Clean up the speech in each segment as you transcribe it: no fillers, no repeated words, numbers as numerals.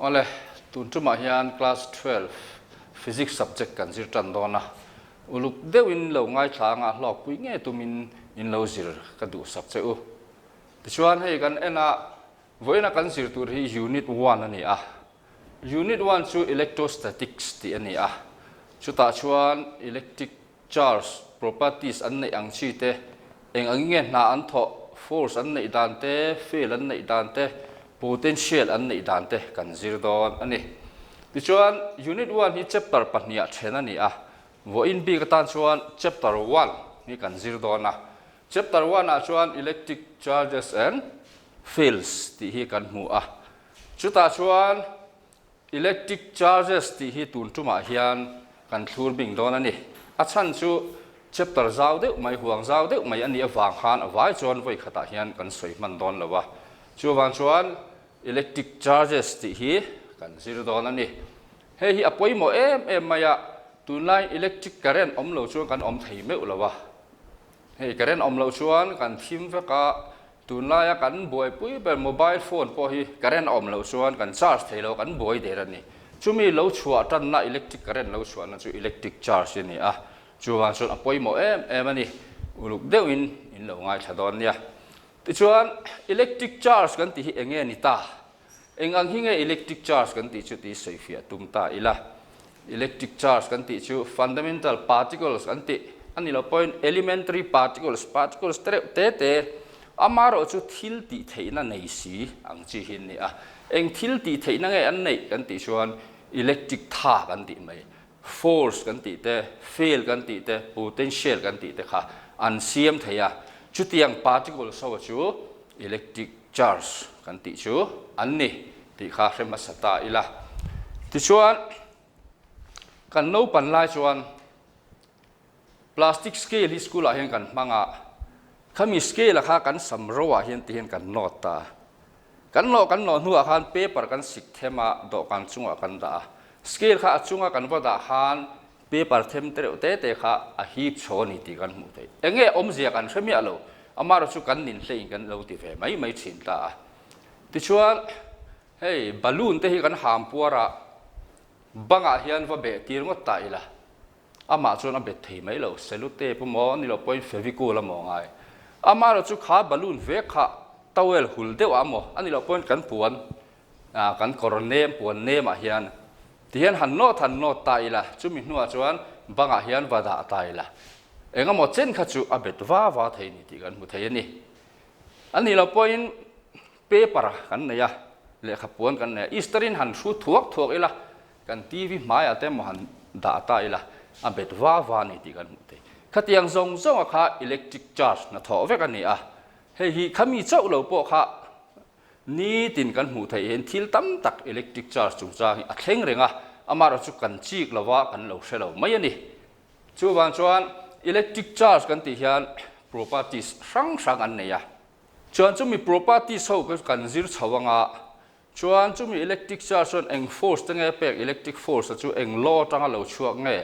Awle, tun tumah hian class 12 physics subject kan zir tan dawn a, uluk deuhin lo ngaithla anga hlawkpui nge tumin in lo zir ka duhsak che u. Tichuan hei kan en a, vawiina kan zir tur hi unit one a ni a, unit one chu electrostatics tih a ni a, chutah chuan electric charge properties an neih ang chi te, eng angin nge hna an thawh, force an neih dan te, field an neih dan te, potential an neih dan te kan zir dawn a ni. Tichuan unit one hi chapter pahniha then a ni a, vawiin bik atan chuan chapter one hi kan zir dawn a. Chapter one ah chuan electric charges and fields tih hi kan hmu a, chutah chuan Electric charges tih hi tun tumah hian kan thlur bing dawn a ni. A chhan chu chapter zau deuh mai, huang zau deuh mai a nih avang khan a vai chuan vawi khatah hian kan sawi hman dawn lo a. Chuvang chuan electric charges tih hi kan zir dawn a ni. Hei hi a pawimawh em em mai a, tunlai electric current awm lo chuan kan awm thei meuh lo a. Hei current awm loh chuan kan thim vek a, tunlaia kan buaipui ber mobile phone pawh hi current a awm loh chuan kan charge thei lo, kan buai der a ni. Chumi lo chhuah tanna electric current lo chhuahna chu electric charge a ni a, chuvang chuan a pawimawh em em a ni. Uluk deuhin in lo ngaithla dawn nia. Tichuan electric charge kan tih hi eng nge ni ta? Eng ang hi nge electric charge kan tih chu tih sawifiah tum ta ila. Electric charge kan tih chu fundamental particles kan tih a ni lo pawhin elementary particles, particles te reuh te te, amaherawh chu thil tih theihna nei si ang chi hi an ni a. Eng thil tih theihna nge an neih kan tih chuan electric tha kan tih mai, force kan tih te, field kan tih te, potential kan tih te kha an siam thei a. Chutiang particles ho chu electric charge kan tih chu an ni tih kha hre hmasa ta ila. Tichuan kan naupan lai chuan plastic scale hi school ah hian kan hmang a, khami scale ah kha kan sam ro ah hian ti hian kan nawt ta a. Kan nawh kan nawh hnuah khan paper kan sik them a, dawhkan chungah kan dah a. Scale kha a chunga kan va dah khan Paper them te reuh te te kha a hip chho a ni tih kan hmuh theih. Eng nge awmzia kan hre miah lo, amaherawh chu kan ninhleiin kan lo ti ve mai mai thin ta a. Tichuan, hei balloon te hi kan ham puar a, bangah hian va beh tir ngawt ta ila, amah chuan a bet thei mai lo, cellotape emaw ni loh pawhin fevicol emaw a ngai. Amaherawh chu kha balloon vek kha towel hul deuh ah emaw a ni loh pawhin kan puan Kan kawr nem puan nemah hian tihian han nawt han nawt ta ila, chumi hnuah chuan bangah hian va dah ta ila, engemaw chen kha chu a bet va va thei ni tih kan hmu thei a ni. A nih loh pawhin paper kan nei a, lehkha puan kan nei a, Easter-in han hru thuak thuak ila, kan TV hmaiah te emaw han dah ta ila, a bet va va ni tih kan hmu thei. Khatiang zawng zawnga kha electric charge hnathawh vek a ni a, hei hi khami chauh lo pawh kha Nitin kan hmuh theih hian thil tam tak electric charge chungchang hi a thleng reng a, amaherawh chu kan chik lo va, kan lo hre lo mai a ni. Chuvang chuan electric charge kan tih hian properties hrang hrang an nei a. Chuan chumi properties ho kan zir chho anga, chuan chumi electric charge chuan eng force te nge pek, electric force a chu eng law atanga lo chhuak nge,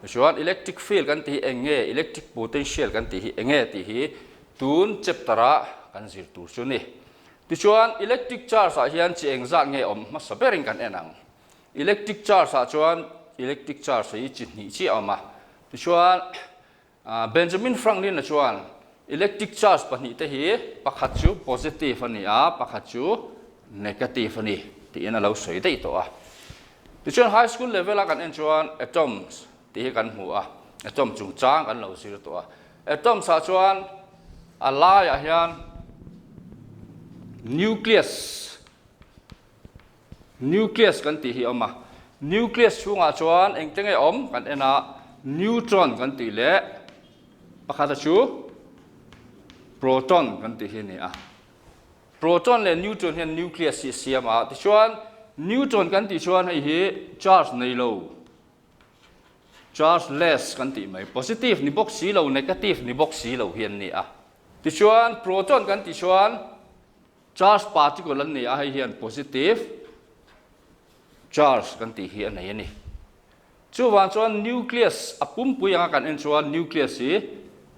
chuan electric field kan tih hi eng nge, electric potential kan tih hi eng nge tih hi Tun chapter ah kan zir tur chu ni. Tichuan electric charge ah hian chi engzat nge awm hmasa berin kan en ang. Electric charge ah chuan electric charge hi chi hnih chiah a awm a. Tichuan Benjamin Franklin a chuan electric charge pahnih te hi pakhat chu positive a ni a, pakhat chu negative a ni tiin a lo sawi daih tawh a. Tichuan high school level a kan en chuan atoms tih hi kan hmu a, atom chungchang kan lo zir tawh a. Atoms ah chuan a laiah hian nucleus, nucleus kan tih hi a awm a. Nucleus chhungah chuan engte nge awm kan en a, neutron kan tih leh pakhata chu proton kan tih hi a ni a. Proton leh neutron hian nucleus hi a siam a, tichuan neutron kan tih chuan hei hi charge nei lo. Chargeless kan tih mai, positive ni bawk si lo, negative ni bawk si lo hi an ni a. Tichuan, proton kan tih chuan charge particle an ni a, hei hian positive charge kan tih hi a nei a ni. Chuvang chuan nucleus a pumpui anga kan en chuan nucleus hi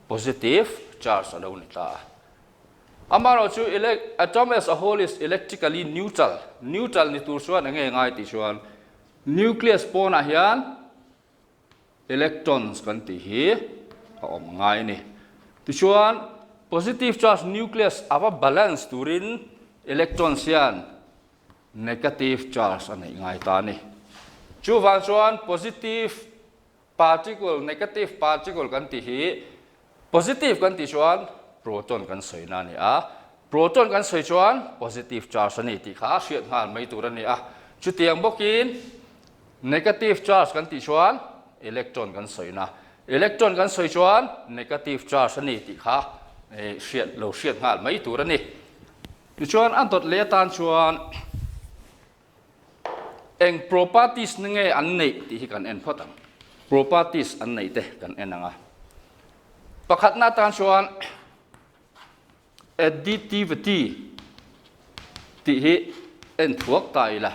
positive charge a lo ni ta a. Amaherawhchu atom as a whole is electrically neutral, neutral ni tur chuan enge ngai tih chuan nucleus pawnah hian electrons kan tih hi a awm ngai a ni. Tichuan positive charge nucleus a va balance turin electrons hian negative charge a neih ngai ta a ni. Chuvang chuan positive particle, negative particle kan tih hi positive kan tih chuan proton kan sawina a ni a, proton kan sawi chuan positive charge a ni tih kha hriat nghal mai tur a ni a. Chutiang bawkin negative charge kan tih chuan electron kan sawina, electron kan sawi chuan negative charge a ni tih kha hriat lo hriat nghal mai tur a ni. Tichuan a dawt leh atan chuan Eng properties na nge an neih tih hi kan en phawt ang. Properties an neih te kan en ang a. Pakhatna atan chuan additivity tih hi en thuak ta ila.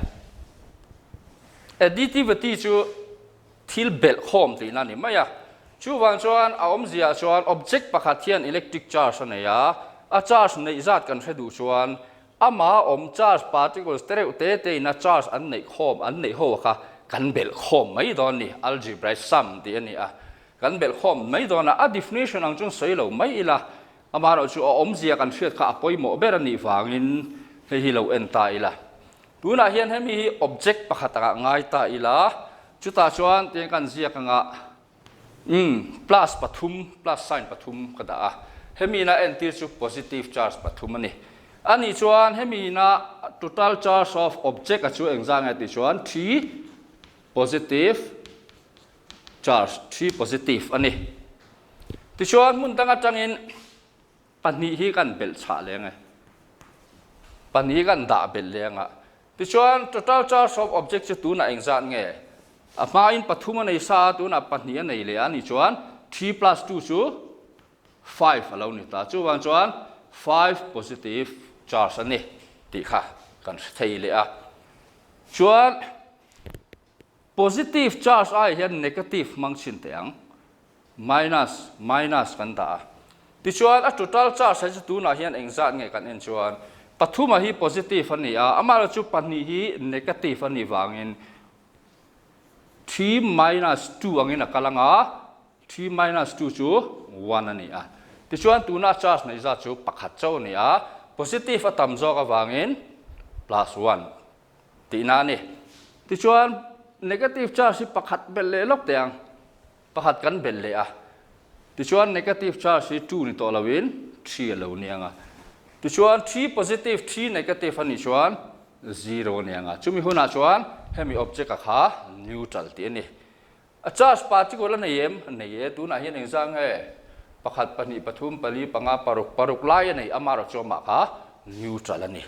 Additivity chu thil belh khawm tihna a ni mai a. Chuvang chuan a awmzia chuan object pakhat hian electric charge a nei a, a charge neih zat kan hre duh chuan Ama awm charge particles te reuh te te in a charge an neih khawm an neih ho kha kan belh khawm mai dawn ni, algebraic sum tih a ni a, kan belh khawm mai dawn a, a definition ang chuan sawi lo mai ila, amaherawhchu a awmzia kan hriat kha a pawimawh ber a nih vangin hei hi lo en ta ila. Tunah hian hemi hi object pakhat ah ngai ta ila, chutah chuan tiang kan ziak anga Umm, plus pathum, plus sign pathum ka dah a. Hemi ina entir chu positive charge pathum a ni. A nih chuan hemi ina total charge of object a chu engzah nge tih chuan three positive charge, three positive a ni. Tichuan hmun dang atangin Pahnih hi kan belh chhah leng e. Pahnih hi kan dah belh leng a. Tichuan, total charge of object chu tunah engzat nge? A hmain pathum a nei sa a, tunah pahnih a nei leh a nih chuan three plus two chu five a lo ni ta. Chuvang chuan five positive charge a ni tih kha kan hre thei leh a. Chuan positive charge ai hian negative hmang chhin teh ang. Minus, minus kan dah a. Tichuan a total charge hi chu tunah hian engzat nge kan en chuan pathuma hi positive a ni a, amaherawhchu chu pahnih hi negative a nih vangin three minus two angin a kal ang a, three minus two chu one a ni a. Tichuan tuna charge neih zat chu pakhat chauh a ni a, positive a tam zawk avangin plus one tihna a ni. Tichuan negative charge hi pakhat belh leh lawk teh ang. Pakhat kan belh leh a, tichuan negative charge hi two ni tawh loin three a lo ni ang a. Tichuan three positive three negative a nih chuan zero a ni ang a. Chumi hunah chuan hemi object a kha neutral tih a ni. A charge particle a nei em? A nei e. Tunah hian engzah nge? Pakhat, pahnih, pathum, pali, panga, paruk, paruk lai a nei. Amaherawhchu chu amah kha neutral a ni.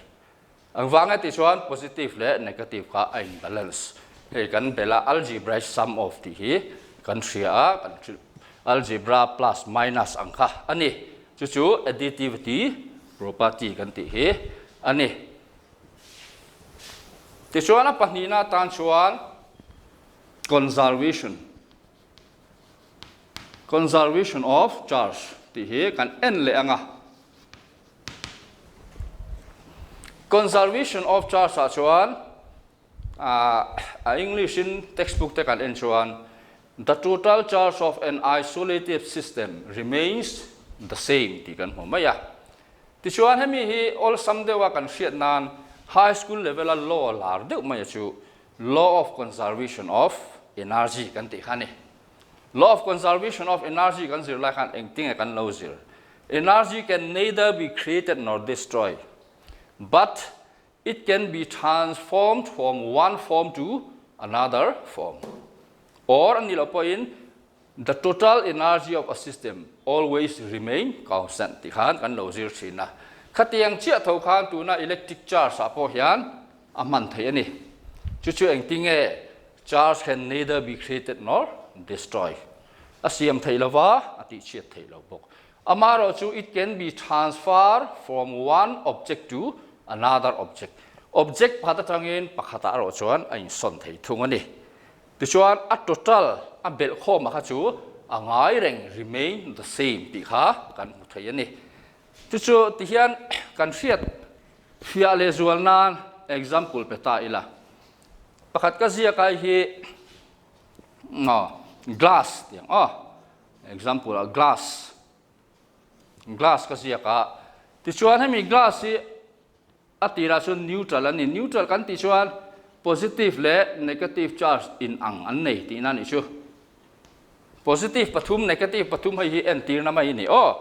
Engvang e tih chuan positive leh negative kha a in balance. Hei kan belh a algebraic sum of tih hi kan hria a, kan hrilh algebra plus minus ang kha a ni. Chu chu additivity property kan tih hi a ni. Tichuan a pahnihna atan chuan conservation, conservation of charge tih hi kan en leh ang a. Conservation of charge ah chuan a English in textbook te kan en chuan the total charge of an isolated system remains the same tih kan hmu mai a. Tichuan hemi hi awlsam deuha kan hriat nan high school level a law lar deuh mai a chu law of conservation of energy kan tih kha a ni. Law of conservation of energy kan zir lai khan engtinge kan lo zir? Energy can neither be created nor destroyed, but it can be transformed from one form to another form. Or a nih loh pawhin the total energy of a system always remain constant tih khan kan lo zir thin a. Khatiang chiah tho khan tuna electric charge ah pawh hian a hman theih a ni. Chu chu engtinge charge can neither be created nor destroyed. A siam theih lova, a tihchhiat theih lo bawk. Amaherawhchu it can be transfer from one object to another object. Object pakhat atangin pakhatah erawh chuan a insawn thei thung a ni. Tichuan a total a belhkhawma kha chu a ngai reng remain the same tih kha kan hmu thei a ni. Chu chu tihian kan hriat fiah leh zual nan example pe ta ila. Pakhat ka ziak ai hi glass tih ang aw. Example ah glass. Glass ka ziak a. Tichuan hemi glass hi a tirah chuan neutral an ni. Neutral kan tih chuan positive leh negative charge in ang an nei tihna a nih chu. Positive pathum, negative pathum hei hi entirna mai a ni aw.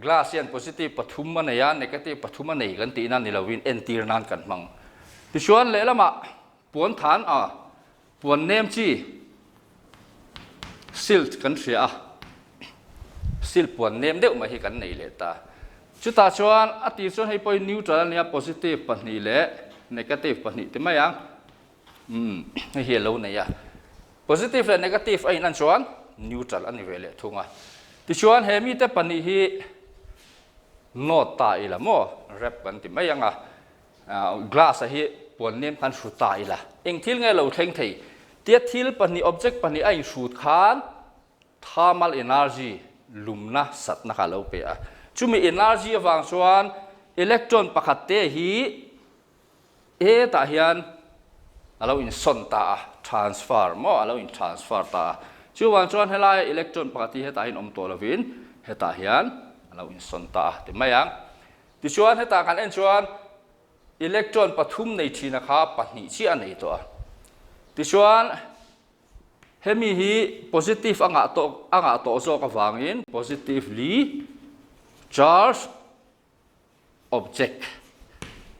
Glass hian positive pathum a nei a, negative pathum a nei kan tihna ni lovin entir nan kan hmang. Tichuan lehlamah puan than a, puan nem chi silt kan hria a, silt puan nem deuh mai hi kan nei leh ta. Chutah chuan a tir chuan hei pawhin neutral a nia, positive pahnih leh negative pahnih ti mai ang. Umm hei hi a lo nei a. Positive leh negative a in an chuan neutral a ni ve leh thung a. Tichuan he mite pahnih hi note ta ila maw rep kan ti mai ang a. Glass a hi puan nem khan hrut ta ila. Eng thil nge lo thleng thei? Tia thil pahnih object pahnih a inhrut khan thermal energy lumna satna kha a lo pe a. Chumi energy avang chuan electron pakhat te hi Hetah hian a lo insawn ta a, transfer maw a lo in transfer ta a. Chuvang chuan helaia electron pakhat hi hetah hian awm tawh lovin hetah hian a lo insawn ta a ti mai ang. Tichuan hetah kan en chuan electron pathum nei thina kha pahnih chiah a nei tawh a. Tichuan hemi hi positive a ngah tawh a ngah tawh zawk avangin positively charged object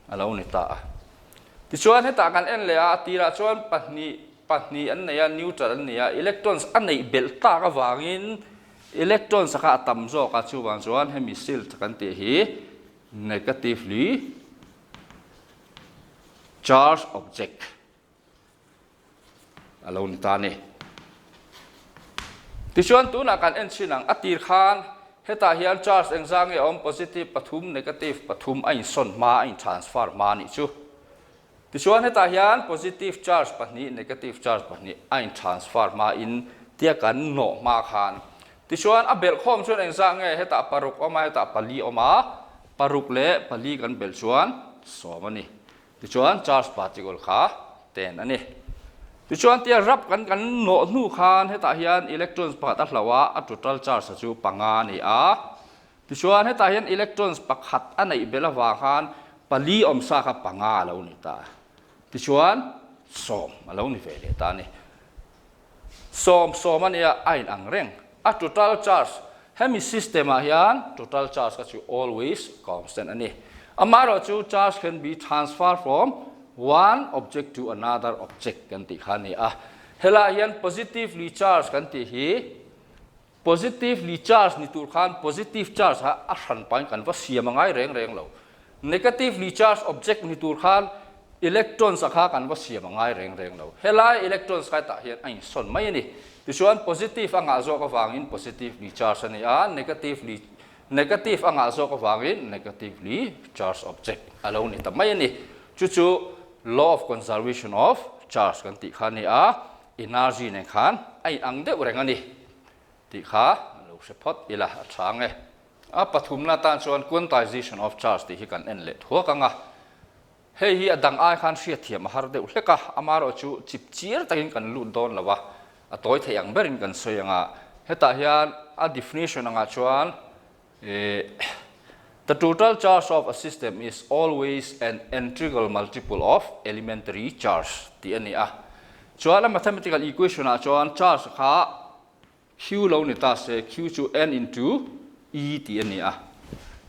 a lo ni ta a. Tichuan hetah kan en leh a, a tirah chuan pahnih pahnih an nei a, neutral an nei a, electrons a neih belh tak avangin electrons a kha a tam zawk a, chuvang chuan hemi silt kan tih hi negatively charged object a lo ni ta a ni. Tichuan tunah kan en chhin ang, a tir khan hetah hian charge engzah nge a awm, positive pathum, negative pathum a insawn hma, a in transfer hma a nih chu. Tichuan hetah hian positive charge pahnih, negative charge pahnih a in transfer hma in tia kan nawh hma khan. Tichuan a belh khawm chuan engzah nge hetah paruk awm a, hetah pali awm a, paruk leh pali kan belh chuan sawm a ni. Tichuan charge particle kha ten a ni. Tichuan tia rap kan kan nawh hnu khan hetah hian electrons pakhat a hloh a, a total charge a chu panga a ni a. Tichuan hetah hian electrons pakhat a neih belh avang khan pali awmsa kha panga a lo ni ta. Tichuan sawm a lo ni ve leh ta a ni. Sawm sawm a nia a in ang reng. A total charge, hemi system ah hian total charge kha chu always constant a ni. Amaherawh chu charge can be transfer from one object to another object kan tih kha a ni a. Helaiah hian positively charge kan tih hi positively charge ni tur khan positive charge kha a hran pahin kan va siam a ngai reng reng lo. Negatively charged object ni tur khan electrons a kha kan va siam a ngai reng reng lo. Helai electrons kai tah hian a insawn mai a ni. Tichuan positive a ngah zawk avangin positively charged a ni a, negatively negative a ngah zawk avangin negatively charged object a lo ni ta mai a ni. Chu chu law of conservation of charge kan tih kha a ni a, energy nen khan a inang deuh reng a ni tih kha lo hre phawt ila a tha ang e. A pathumna atan chuan quantization of charge tih hi kan en leh thuak ang a. Hei hi a dang ai khan hriatthiam a har deuh hlek a, amaherawhchu chip chiar takin kan lut dawn lo a, a tawi theih ang berin kan sawi ang a. Hetah hian a definition angah chuan The total charge of a system is always an integral multiple of elementary charge tih a ni a. Chuan a mathematical equation ah chuan charge kha Q lo ni ta se, Q chu N into E tih a ni a.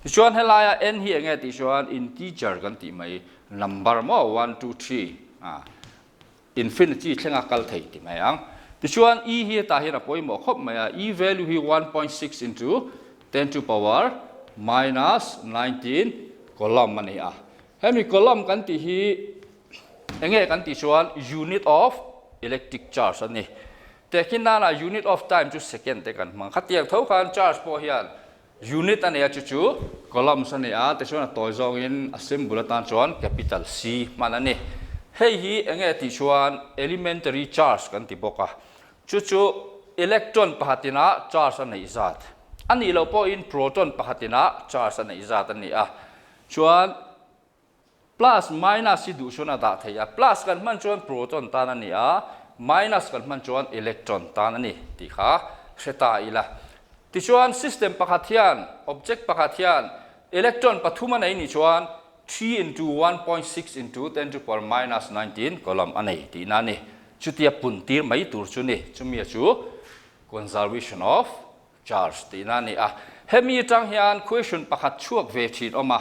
Tichuan helaia N hi enge tih chuan integer kan tih mai, number maw, one, two, three, a infinity thlenga kal thei ti mai ang. Tichuan E hi hetah hian a pawimawh khawp mai a, E value hi 1.6 into 10 to power minus 19 coulomb a ni a. Hemi coulomb kan tih hi enge kan tih chuan unit of electric charge a ni. Tehkhin nana unit of time chu second te kan hmang. Khatiang tho khan charge pawh hian unit a nei a, chu chu coulombs a ni a, tichuan a tawi zawngin a symbol atan chuan capital C hman a ni. Hei hi eng nge tih chuan elementary charge kan ti bawk a, chu chu electron pakhatina charge a neih zat. A nih loh pawhin proton pakhatin a charge a neih zat a ni a. Chuan plus minus hi duh chuan a dah theih a, plus kan hman chuan proton tan a ni a, minus kan hman chuan electron tan a ni tih kha hre ta ila. Tichuan system pakhat hian, object pakhat hian electron pathum a nei nih chuan 3 into 1.6 into 10 to power minus 19 coulomb a nei tihna a ni. Chutia pun tir mai tur chu ni. Chumia chu conservation of charge tihna a ni a. Hemi atang hian question pakhat chhuak ve thin awm a.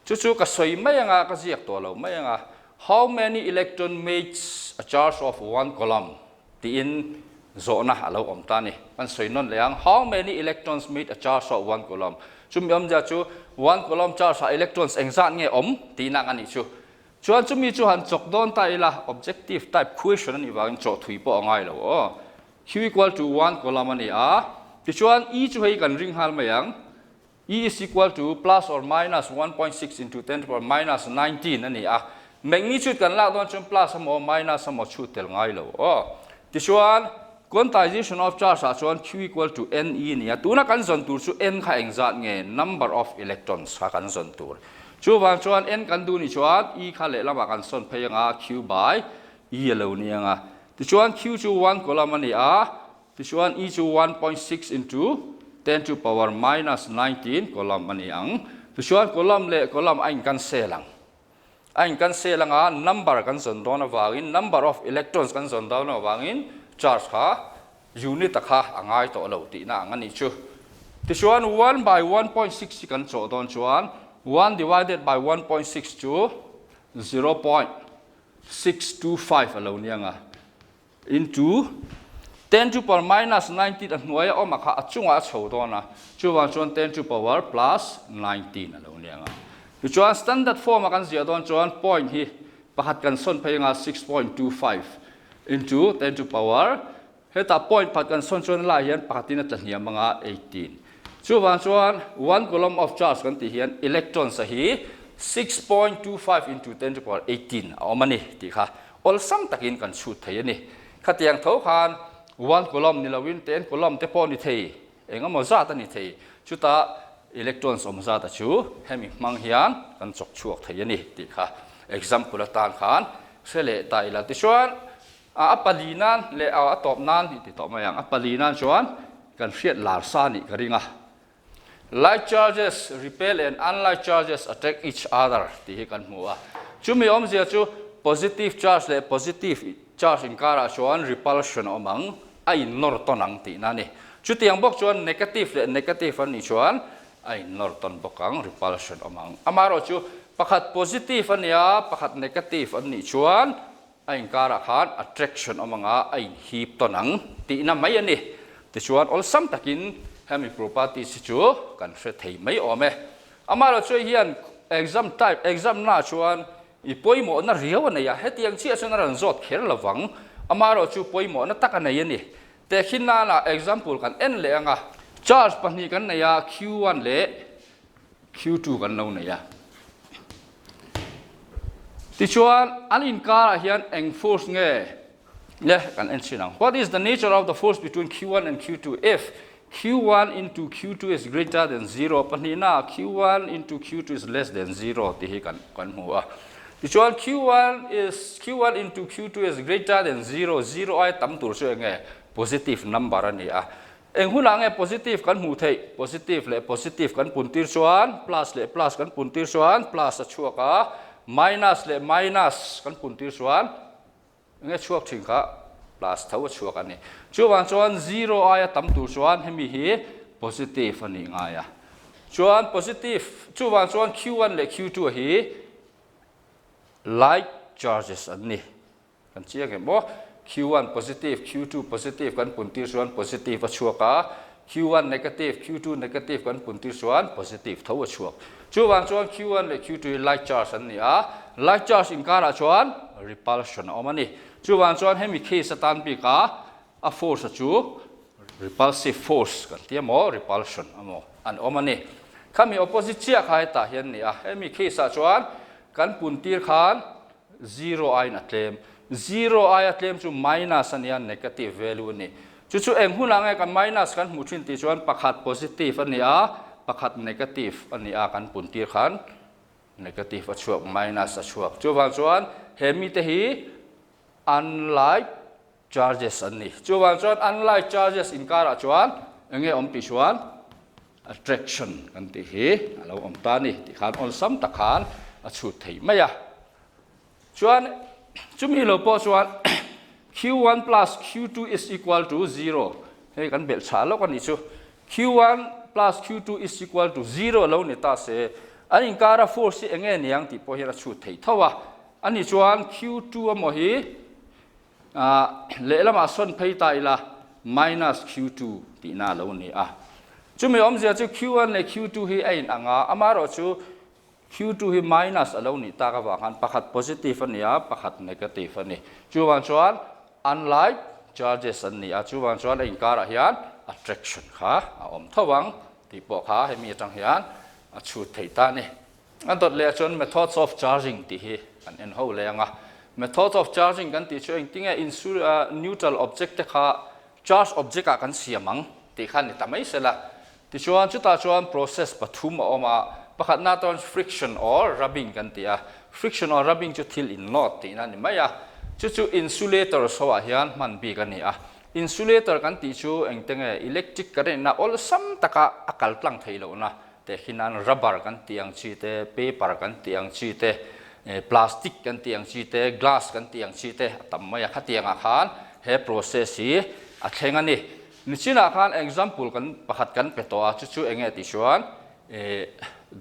Chu chu ka sawi mai anga, ka ziak tawh lo mai anga, How many electron makes a charge of one coulomb? tiin zawhna a lo awm ta a ni. Kan sawi nawn leh ang, How many electrons made a charge of one coulomb? Chumi awmzia chu one coulomb charge ah electrons engzat nge awm tihna ang a nih chu. Chuan chumi chu han chawk dawn ta ila, objective type question a nih vangin chawh thui pawh a ngai lo aw. Q equal to one coulomb a ni a, tichuan E chu hei kan ring nghal mai ang, E is equal to plus or minus 1.6 into 10 to the power minus 19 a ni a. Magnitude kan lak dawn chuan plus emaw minus emaw chhut tel ngai lo aw. Tichuan quantization of charge ah chuan Q equal to NE a ni a. Tuna kan zawn tur chu N kha engzat nge? Number of electrons kha kan zawn tur. Chuvang chuan N kan duh nih chuan E kha lehlamah kan sawn phei anga Q by E a lo ni anga. Tichuan Q chu one coulomb a ni a. Tichuan E chu 1.6 into 10 to power minus 19 coulomb a ni ang. Tichuan coulomb leh coulomb a in cancel ang. A in cancel anga number kan zawn dawn avangin number of electrons kan zawn dawn avangin charge kha unit a kha a ngai tawh lo tihna ang a nih chu. Tichuan 1 by 1.6 hi kan chawh dawn chuan 1 divided by 1.6 chu 0.625 a lo ni anga. Into 10 to power minus 19 a hnuaia awm a kha a chungah a chho dawn a, chuvang chuan 10 to power plus 19 a lo ni ang a. Tichuan standard form a kan ziah dawn chuan point hi pakhat kan sawn phei anga 6.25 into 10 to power hetah point pakhat kan sawn chuan lai hian pakhatin a tla hniam anga 18. Chuvang chuan one coulomb of charge kan tih hian electrons a hi 6.25 into 10 to power 18 a awm a ni tih kha Awlsam takin kan chhut thei a ni. Khatiang tho khan one coulomb ni loin ten coulomb te pawh ni thei, eng emaw zat a ni thei. Chutah electrons awm zat a chu hemi hmang hian kan chawk chhuak thei a ni tih kha example atan khan hre leh ta ila. Tichuan a pali nan leh a tawp nan i ti tawh mai ang, a pali nan chuan kan hriat lar sa nih ka ring a. Like charges repel and unlike charges attract each other tih hi kan hmu a. Chumi awmzia chu positive charge leh positive charge inkarah chuan repulsion a awm ang, a innawr tawn ang tihna a ni. Chutiang bawk chuan negative leh negative an nih chuan a innawr tawn bawk ang, repulsion a awm ang. Amaherawhchu pakhat positive a nia, pakhat negative an nih chuan A inkarah khan attraction awm anga a inhip tawn ang tihna mai a ni. Tichuan awlsam takin hemi properties hi chu kan hre thei mai awm e. Amaherawhchu hei hian exam type, exam na chuan i pawimawhna riau a nei a, hetiang chiah chuan a rawn zawt kher lo vang. Amaherawhchu pawimawhna tak a nei a ni. Tehkhin nana example kan en leh anga charge pahnih kan nei a, Q1 leh Q2 kan lo nei a. Tichuan, an inkarah hian eng force nge le kan en chhin ang. What is the nature of the force between Q1 and Q2 if Q1 into Q2 is greater than 0? Pahnihna Q1 into Q2 is less than 0 tih hi kan kan hmu a. Tichuan, Q1 is Q1 into Q2 is greater than 0, 0 ai tam tur chu eng nge? Positive number a ni a. Eng hunah nge positive kan hmuh theih? Positive leh positive kan pun tir chuan plus leh plus kan pun tir chuan plus a chhuak a, minus leh minus kan pun tir chuan enge chhuak thin kha plus tho a chhuak a ni. Chuvang chuan zero aia tam tur chuan hemi hi positive a nih ngai a. Chuan positive chuvang chuan Q1 leh Q2 hi like charges an ni. Kan chiang em aw? Q1 positive, Q2 positive kan pun tir chuan positive a chhuak a, Q1 negative, Q2 negative kan pun tir chuan positive tho a chhuak. Chuvang chuan Q1 leh Q2 hi like charge an ni a, like charge inkarah chuan repulsion a awm a ni. Chuvang chuan hemi case atan bika a force a chu repulsive force kan ti emaw repulsion emaw an awm a ni. Khami opposite chiah kha hetah hian ni a, hemi case ah chuan kan pun tir khan Zero aiin a tlem. Zero aia tlem chu minus a nia, negative value a ni. Chu chu eng hunah nge kan minus kan hmuh thin tih chuan pakhat positive a ni a, pakhat negative a ni a kan pun tir khan negative a chhuak, minus a chhuak. Chuvang chuan he mite hi unlike charges an ni. Chuvang chuan unlike charges inkarah chuan eng nge awm tih chuan attraction kan tih hi a lo awm ta a ni tih khan awlsam tak khan a chhut theih mai a. Chuan chumi lo pawh chuan Q1 plus Q2 is equal to 0 hei kan belh chhah lawk a nih chu. Q1 plus Q2 is equal to 0 lo ni ta se an inkara force hi eng nge niang tih pawh hian a chhut theih tho a. A nih chuan Q2 emaw hi lehlamah sawn phei ta ila minus Q2 tihna a lo ni a. Chumi awmzia chu Q1 leh Q2 hi a inang a, amaherawhchu Q2 hi minus a lo nih tak avang khan pakhat positive a ni a, pakhat negative a ni. Chuvang chuan unlike charges an ni a, chuvang chuan a inkarah hian attraction kha a awm tho ang tih pawh kha hemi atang hian a chhut theih ta a ni. A dawt leh ah chuan methods of charging tih hi kan en ho leh ang a. Methods of charging kan tih chu engtinge neutral object te kha charge object ah kan siam ang tih kha ni ta mai sela. Tichuan chutah chuan process pathum a awm a, pakhatna chuan friction or rubbing kan ti a. Friction or rubbing chu thil innawt tihna a ni mai a. Chu chu insulators ho ah hian hman bik a ni a. Insulator kan tih chu engte nge electric current na awlsam taka a kal tlang theih lohna teh khi nan rubber kan tih ang chi te, paper kan tih ang chi te, plastic kan tih ang chi te, glass kan tih ang chi te a tam mai a. Khatiangah khan he process hi a thleng a ni. Nichinah khan example kan pakhat kan pe tawh a, chu chu enge tih chuan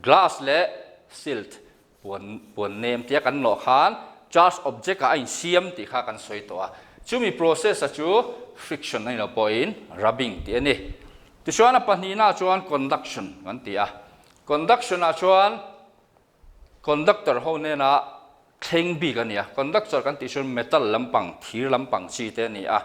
glass leh silt puan puan nem tia kan nawh khan charge object ah a insiam tih kha kan sawi tawh a. Chumi process a chu friction a ni lo pawhin rubbing tih a ni. Tichuan a pahnihna chuan conduction kan ti a. Conduction ah chuan Conductor ho nena thleng bik a ni a, conductor kan tih chuan metal lampang, thir lampang chi te a ni a.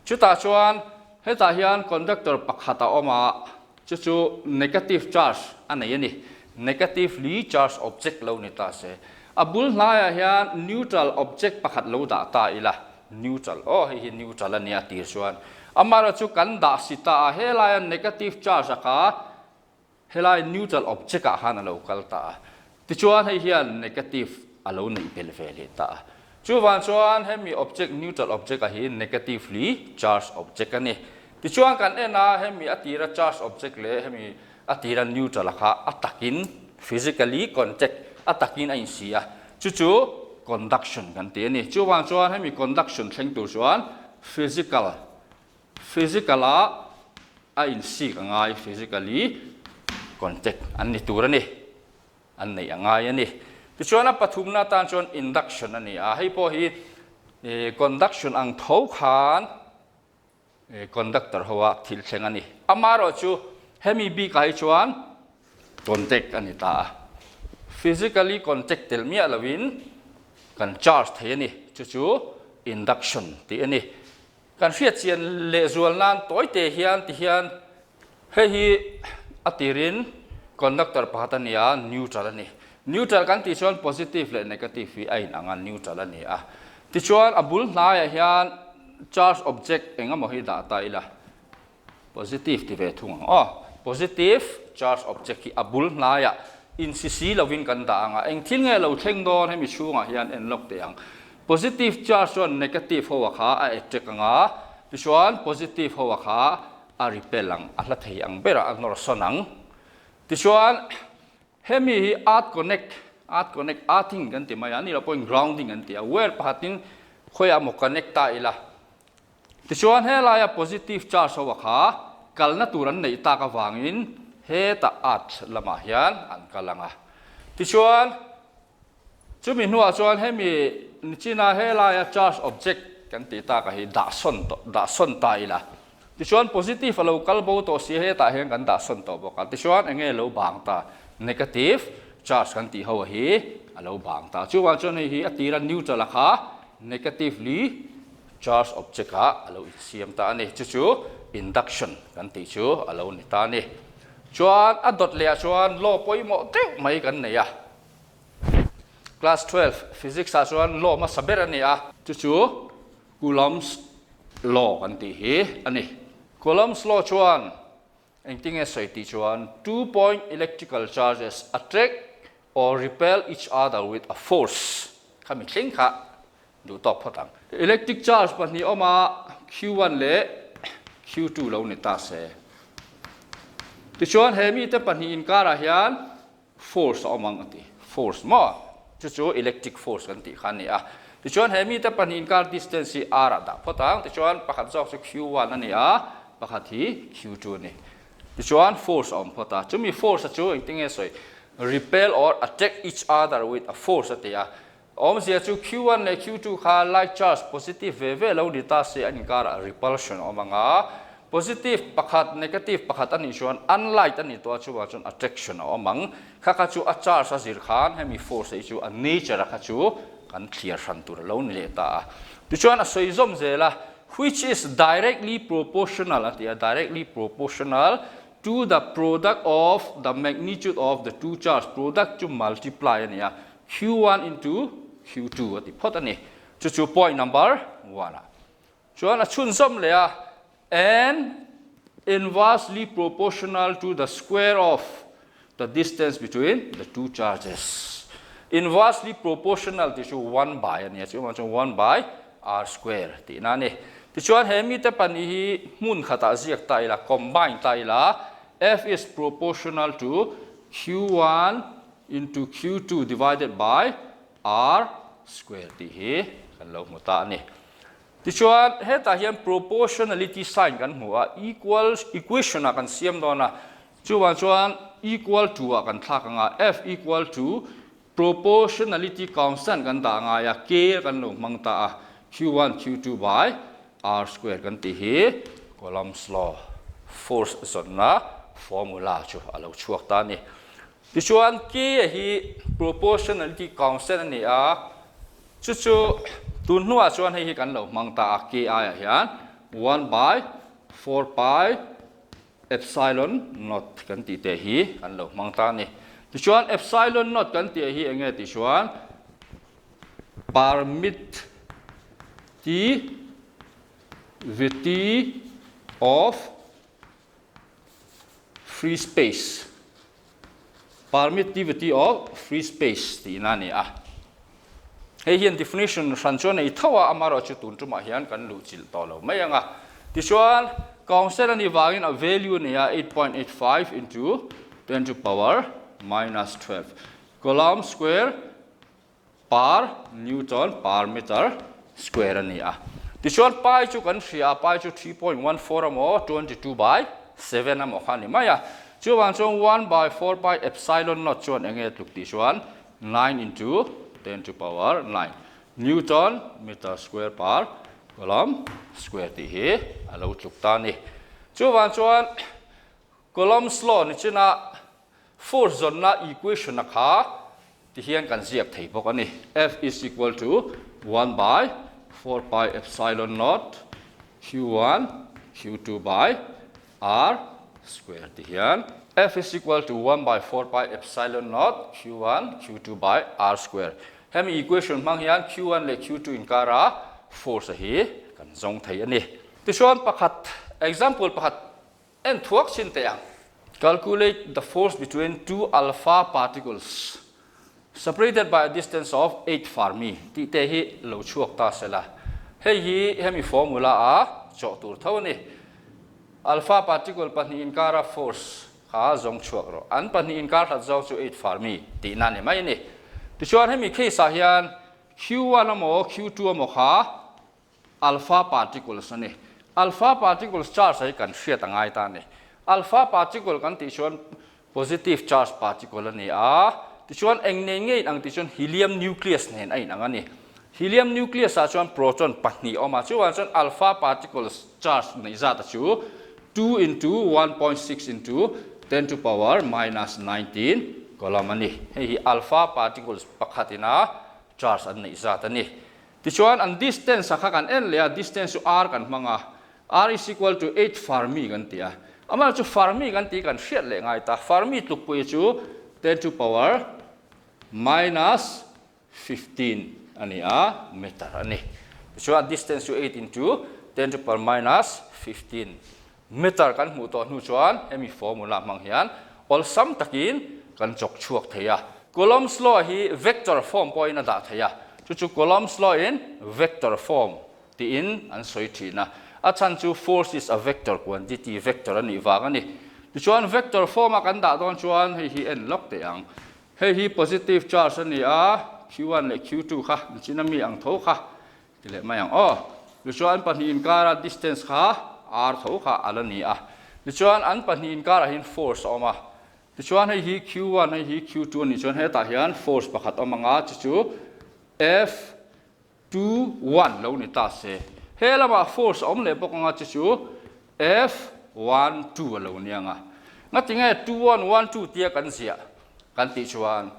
Chutah chuan hetah hian conductor pakhat a awm a, chu chu negative charge a nei a ni, negatively charged object lo ni ta se. A bul hnaiah hian neutral object pakhat lo dah ta ila, neutral, aw hei hi neutral a nia tir chuan amaherawhchu kan dah si ta a, helaia negative charge a kha Helai neutral object ah khan a lo kal ta a, tichuan hei hian negative a lo neih belh ve leh ta a. Chuvang chuan hemi object neutral object ah hi negatively charged object a ni. Tichuan kan en a, hemi a tira charged object leh hemi a tira neutral a kha a takin physically contact a takin a insi a, chu chu conduction kan ti a ni. Chuvang chuan hemi conduction thleng tur chuan physical Physical ah a insik a ngai, physically contact an ni tur a ni, an neih a ngai a ni. Tichuan a pathumna atan chuan induction a ni a, hei pawh hi conduction ang tho khan conductor ho a thil thleng a ni. Amaherawhchu hemi bikah hi chuan contact a ni ta a, physically contact tel miah loin kan charge thei a ni, chu chu induction tih a ni. Kan hriat chian lehzual nan tawi te hian ti hian hei hi a tirin conductor pakhat a ni a, neutral a ni. Neutral kan tih chuan positive leh negative hi a inang a, neutral a ni a. Tichuan a bul hnaiah hian charge object eng emaw hi dah ta ila, Positive ti ve thung ang aw. Positive charge object hi a bul hnaiah insi si lovin kan dah ang a, eng thil nge lo thleng dawn hemi chhungah hian en lawk teh ang. Positive charge chuan negative ho a kha a attract ang a, tichuan positive ho a kha a repel ang, a hla thei ang berah a nawr sawn ang. Tichuan hemi hi earth connect, earth connect, earthing kan ti mai a, ni loh pawhin grounding an ti a, wire pakhatin khawiah emaw connect ta ila, Tichuan helaia positive charge ho a kha kalna tur an neih tak avangin hetah earth lamah hian an kal ang a. Tichuan chumi hnuah chuan hemi nichina helaia charge object kan tih taka hi dah sawn tawh dah sawn ta ila. Tichuan positive a lo kal bo tawh si hetah hian kan dah sawn tawh bawk a. Tichuan eng nge lo bang ta? Negative charge kan tih ho hi a lo bang ta. Chuvang chuan hei hi a tira neutral a kha negatively Charge object ah a lo insiam ta a ni. Chu chu induction kan tih chu a lo ni ta a ni. Chuan a dawt leh ah chuan law pawimawh deuh mai kan nei a. Class 12 physics ah chuan law hmasa ber a ni a. Chu chu Coulomb's law kan tih hi a ni. Coulomb's law chuan engtinge sawi tih chuan two point electrical charges attract or repel each other with a force kha mi thleng kha duh tawk phawt ang. Electric charge pahnih awma Q1 leh Q2 lo ni ta se. Tichuan he mite pahnih inkarah hian force a awm ang a ti. Force maw? Chu chu electric force kan tih kha a ni a. Tichuan he mite pahnih inkar distance hi r ah dah phawt ang. Tichuan pakhat zawk chu q1 a ni a, pakhat hi q2 a ni. Tichuan force a awm phawt a. Chumi force a chu engtinge sawi? Repel or attract each other with a force a ti a. Awmzia chu q1 leh q2 kha like charge positive ve ve lo ni ta se an inkarah repulsion a awm ang a, positive pakhat negative pakhat a nih chuan unlike a nih tawh a chuvang chuan attraction a awm ang. Kha kha chu a charge a zir khan hemi force hi chu a nature a kha chu kan thliar hran tur a lo ni leh ta a. Tichuan a sawi zawm zel a, which is directly proportional a ti a, directly proportional to the product of the magnitude of the two charge, product chu multiply a ni a, Q1 into Q2 a ti phawt a ni. Chu chu point number one ah. Chuan a chhunzawm leh a, and inversely proportional to the square of the distance between the two charges. Inversely proportional tih chu one by a ni a, chu chuan one by r square tihna a ni. Tichuan he mite pahnih hi hmun khatah ziak ta ila, combine ta ila, F is proportional to Q1 into Q2 divided by R square tih hi kan lo hmu ta a ni. Tichuan hetah hian proportionality sign kan hmu a, equal equation ah kan siam dawn a, chuvang chuan equal to ah kan thlak ang a, F equal to proportionality constant kan dah ngai a, K kan lo hmang ta a, Q1 Q2 by R square kan tih hi Coulomb's law force zawnna formula chu a lo chhuak ta a ni. Tichuan K hi proportionality constant a ni a, chu chu tun hnuah chuan hei hi kan lo hmang ta a, K aiah hian one by four pi epsilon naught kan tih te hi kan lo hmang ta a ni. Tichuan epsilon naught kan tih hi eng nge tih chuan permittivity of Free space, Permittivity of free space tihna a ni a. Hei hian definition hran chuan ei tho a, amaherawhchu tun tumah hian kan luhchilh tawh lo mai ang a. Tichuan, constant a nih vangin a value a ni a, 8.85 into 10 to power minus 12 coulomb square per newton per meter square a ni a. Tichuan pi chu kan hria a, pi chu 3.14 emaw 22 by 7 emaw kha a ni mai a. Chuvang chuan 1 by 4 pi epsilon naught chuan eng nge tluk tih chuan 9 into 10 to power 9 newton meter square per coulomb square tih hi a lo tluk ta a ni. Chuvang chuan Coulomb's law ni china Force zawnna equation a kha ti hian kan ziak thei bawk a ni. F is equal to one by four pi epsilon naught q1 q2 by r square ti hian. F is equal to one by four pi epsilon naught q1 q2 by r square. Hemi equation hmang hian q1 leh q2 inkara force a hi kan zawng thei a ni. Tichuan pakhat example pakhat En thuak chin teh ang. Calculate the force between two alpha particles separated by a distance of 8 fermi tih te hi lo chhuak ta se la. Hei hi hemi formula a chawh tur tho a ni. Alpha particle pahnih inkara force kha zawng chhuak rawh. An pahnih inkar hlat zawng chu 8 fermi tihna a ni mai a ni. Tichuan hemi case ah hian Q1 emaw Q2 emaw kha Alpha particles a ni. Alpha particles charge hi kan hriat a ngai ta a ni. Alpha particle kan tih chuan positive charge particle a ni a, tichuan eng nen nge inang tih chuan helium nucleus nen a inang a ni. Helium nucleus ah chuan proton pahnih a awm a, chuvang chuan alpha particles charge neih zat a chu two into 1.6 into ten to power minus 19 coulomb a ni. Hei hi alpha particles pakhat ina charge an neih zat a ni. Tichuan an distance a kha kan en leh a, distance chu r kan hmang a, r is equal to 8 fermi kan ti a, amah chu fermi kan tih kan hriat leh ngai ta, fermi tlukpui chu 10 to power minus 15 a ni a, meter a ni. Tichuan a distance chu 8 into 10 to power minus 15. Meter kan hmuh tawh hnu chuan hemi formula hmang hian awlsam takin kan chawk chhuak thei a. Coulomb's law hi vector form pawhin a dah thei a, chu chu Coulomb's law in vector form tiin an sawi thin a. A chhan chu force is a vector quantity, vector a nih vang a ni. Tichuan vector form a kan dah dawn chuan hei hi en lawk teh ang. Hei hi positive charge a ni a, Q1 leh Q2 kha nichina mi ang tho kha Ti leh mai ang aw. Tichuan pahnih inkara distance kha r tho kha a la ni a. Tichuan an pahnih inkarah hian force a awm a. Tichuan hei hi q1 hei hi q2 a nih chuan hetah hian force pakhat awm ang a, chu chu f21 lo ni ta se. He lamah force a awm leh bawk ang a, chu chu f12 a lo ni ang a. Ngatinge 21 12 tia kan ziah kan tih chuan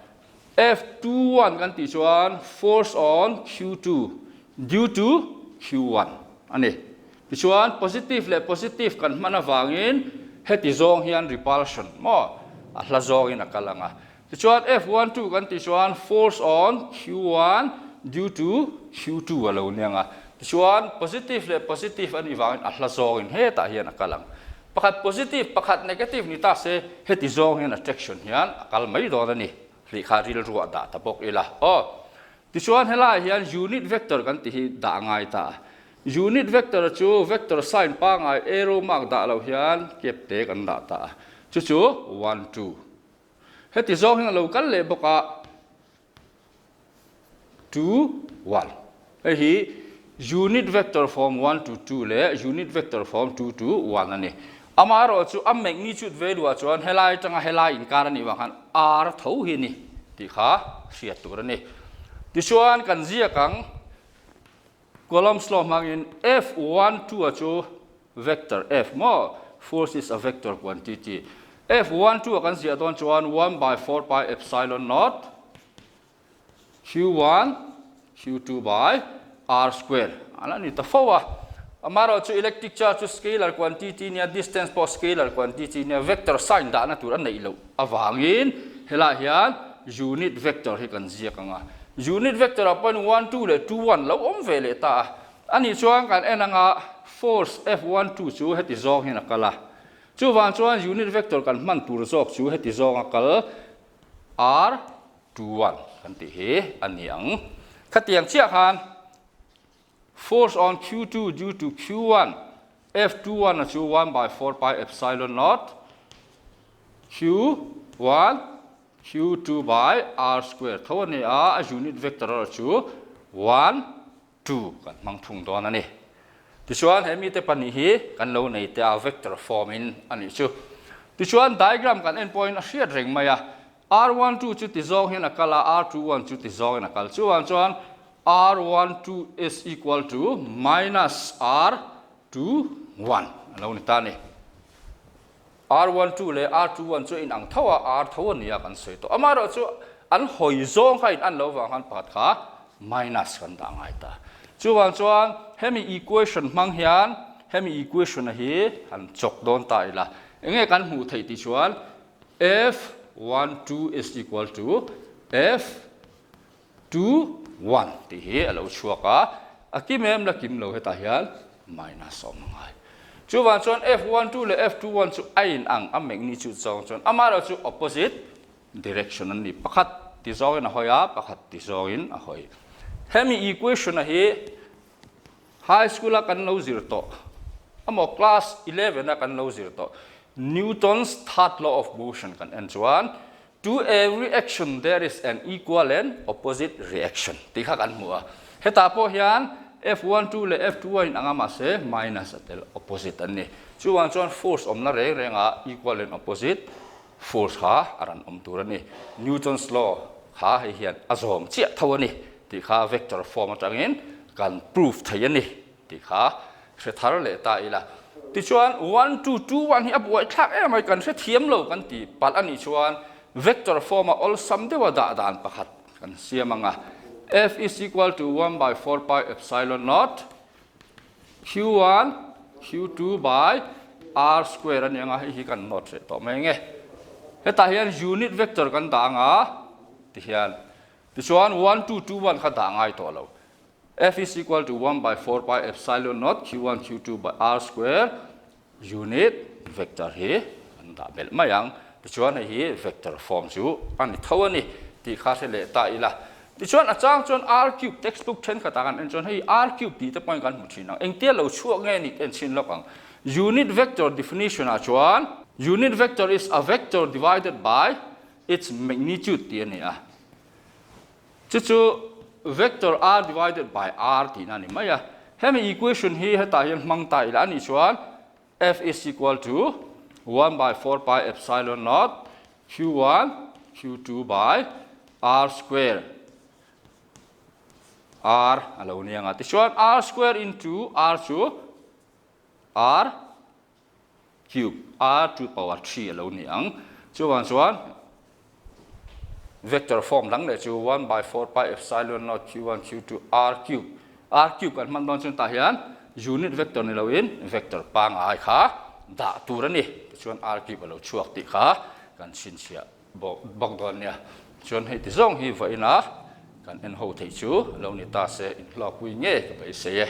F21 kan tih chuan force on Q2 due to Q1 a ni. Tichuan positive leh positive kan hman avangin heti zawng hian repulsion maw a hla zawngin a kal ang a. Tichuan F12 kan tih chuan force on Q1 due to Q2 a lo ni ang a. Tichuan positive leh positive a nih vangin a hla zawngin hetah hian a kal ang. Pakhat positive, pakhat negative ni ta se, heti zawng hian attraction hian a kal mai dawn a ni. Hlih kha rilru ah dah ta bawk ila. Aw. Tichuan helaiah hian unit vector kan tih hi dah a ngai ta a. Unit vector chu vector sign pangai arrow mark dah loh hian cap te kan dah ta a. Chu chu one, two. Heti zawng hian a lo kal leh bawk a. 2, 1. Hei hi unit vector form 1 to 2 leh unit vector form 2 to 1 a ni. Amaherawh chu a magnitude value ah chuan helai atanga helai inkar a nih vang khan r tho hi a ni tih kha hriat tur a ni. Tichuan kan ziak ang Coulomb's law hmangin F1 2 a chu vector F maw? Force is a vector quantity. F1 2 a kan ziah dawn chuan 1 by 4 pi epsilon naught Q1 Q2 by R square a la ni ta fo a. Amaherawh chu electric charge chu scalar quantity nia, distance pawh scalar quantity nia, vector sign dahna tur a neih loh avangin helaiah hian unit vector hi kan ziak ang a. Unit vector ah pawhin 1 2 leh 2 1 lo awm ve leh ta a. Anih chuan kan en anga force F 1 2 chu heti zawng hian a kal a. Chuvang chuan unit vector kan hman tur zawk chu heti zawng a kal R 2 1 kan tih hi a ni ang. Khatiang chiah khan force on Q2 due to Q1 F 2 1 a chu 1 by 4 pi epsilon naught Q1 Q2 by R square tho a ni a, a unit vector erawh chu 1, 2 kan hmang thung dawn a ni. Tichuan he mite pahnih hi kan lo nei teh a, vector form in a nih chu. Tichuan diagram kan en pawhin a hriat reng mai a, R1 2 chu ti zawng hian a kal a, R2 1 chu ti zawngin a kal. Chuvang chuan R1 2 is equal to minus R2 1 a lo ni ta a ni. R12 leh R21 chu a inang tho a, R tho a nia kan sawi tawh. Amaherawhchu an hawi zawng kha in an lo vang khan pakhat kha minus kan dah ngai ta. Chuvang chuan hemi equation hmang hian hemi equation a hi han chawk dawn ta ila. Enge kan hmuh theih tih chuan F12 is equal to F21 tih hi a lo chhuak a, a kim em la kim lo hetah hian minus a awm a ngai. Chuvang chuan F12 leh F21 chu a in ang a magnitude zawng chuan amaherawh chu opposite direction an ni. Pakhat ti zawngin a hawi a, pakhat ti zawngin a hawi. Hemi equation a hi high school a kan lo zir tawh emaw class 11 a kan lo zir tawh Newton's third law of motion kan en chuan To every action there is an equal and opposite reaction tih kha kan hmu a. Hetah pawh hian F12 leh F2 a inang a mahse minus a tel opposite an ni. Chuvang chuan force awmna reng rengah equal and opposite force kha a rawn awm tur a ni. Newton's law kha hei hian a zawm chiah tho a ni tih kha vector form atangin kan proof thei a ni. Tih kha hre thar leh ta ila. Tichuan, one two two one hi a buaithlak em mai, kan hrethiam lo kan ti palh a nih chuan vector form a awlsam deuha dah dan pakhat kan siam ang a. F is equal to one by four pi epsilon naught q1 q2 by r square a ni ang a, hei hi kan note hreh tawh mai ang e. Hetah hian unit vector kan dah ang a, tihian. Tichuan, one two two one kha dah ngai tawh lo. F is equal to 1 by 4 pi epsilon naught q1 q2 by r square. Unit vector hi an dah belh mai ang. Tichuan hei hi vector form chu a ni tho a ni tih kha hre leh ta ila. Tichuan a chang chuan R cube textbook thenkhatah kan en chuan hei R cube tih te pawhin kan hmu thin ang. Engtia lo chhuak nge ni en chhin lawk ang. Unit vector definition ah chuan unit vector is a vector divided by its magnitude tih a ni a. Chu chu vector r divided by r tihna a ni mai a. Hemi equation hi hetah hian hmang ta ila a nih chuan F is equal to 1 by 4 pi epsilon naught q1 q2 by r square r a lo ni ang a. Tichuan r square into r chu r cube r to power 3 a lo ni ang. Chuvang chuan vector form dang leh chu 1 by 4 pi epsilon naught q1 q2 r cube r cube kan hman dawn chuan tah hian unit vector ni loin vector pangai kha dah tur a ni. Tichuan r cube a lo chhuak tih kha kan chhinchhiah bawk dawn nia. Chuan hei ti zawng hi vawiin a kan en ho theih chu lo ni ta se inhlawkpui nge ka beisei e.